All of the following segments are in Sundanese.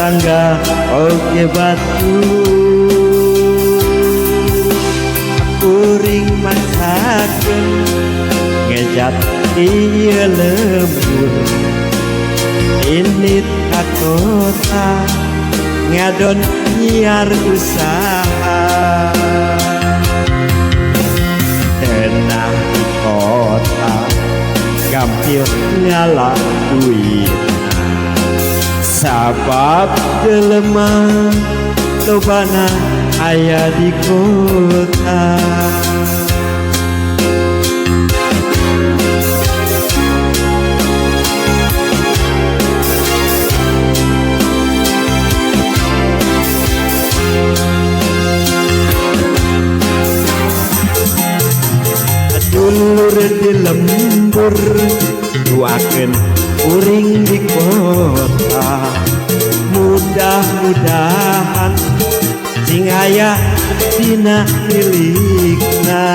Tetangga oge batu kuring maksakeun ngejat ieu lembur init ka kota ngadon nyiar usaha tenah di kota gampil ngala duit sabab jelema lobana aya di kota. Dulur di lembur duakeun kuring di kota mudah-mudahan sing aya dina milikna.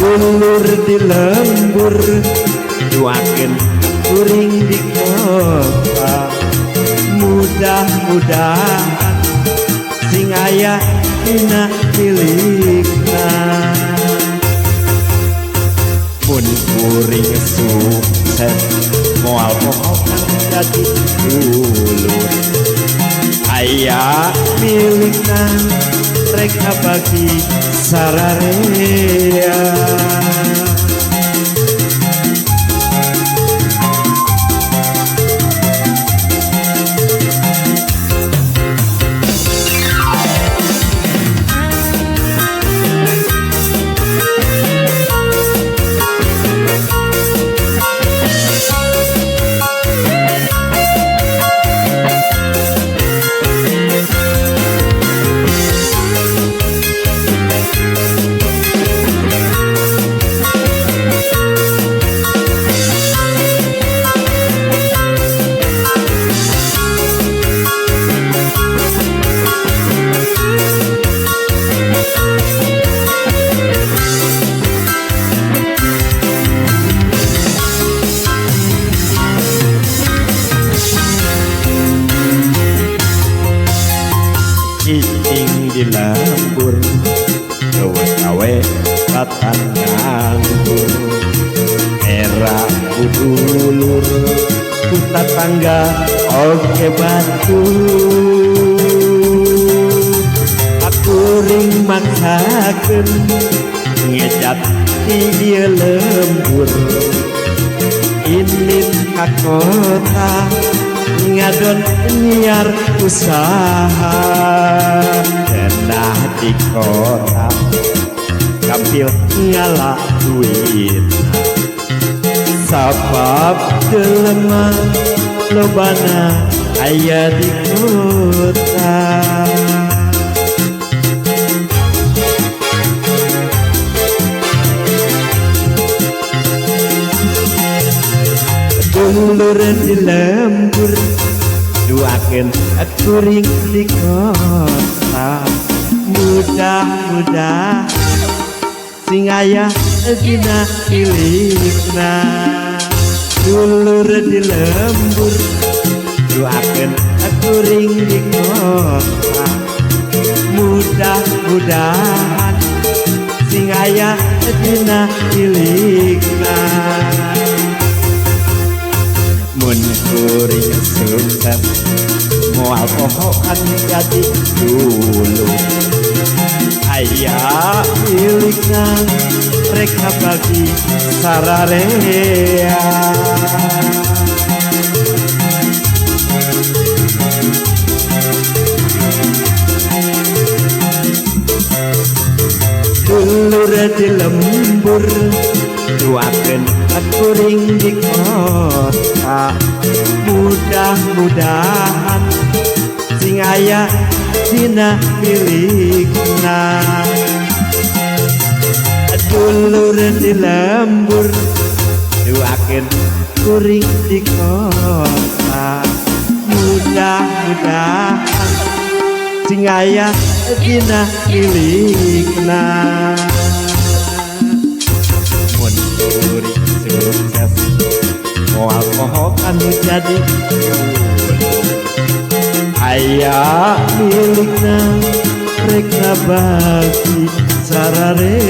Dulur di lembur duakeun kuring di kota mudah-mudahan sing aya dina milikna. Mun kuring sukses moal pohokan jadi dulur aya milikna reka bagi sararea. Cicing di lembur gawe-gawe batan nganggur era ku dulur ku tatangga oge batu kuring maksakeun ngejat di ieu lembur init ka kota ngadon nyiar usaha denah di kota gampil ngala duit sabab jelema lobana aya di kota. Dulur di lembur duakeun kuring di kota mudah-mudahan sing aya dina milikna. Dulur di lembur duakeun kuring di kota mudah-mudahan sing aya dina milikna. Mun kuring sukses moal pohokan jadi dulur aya milikna reka bagi sararea. Dulur di lembur duakeun kuring di kota mudah-mudahan sing aya dina milikna. Dulur di lembur duakeun kuring di kota mudah-mudahan sing aya dina milikna. Mun kuring sukses moal pohokan jadi dulur Aya milikna, rekna bagi sararela.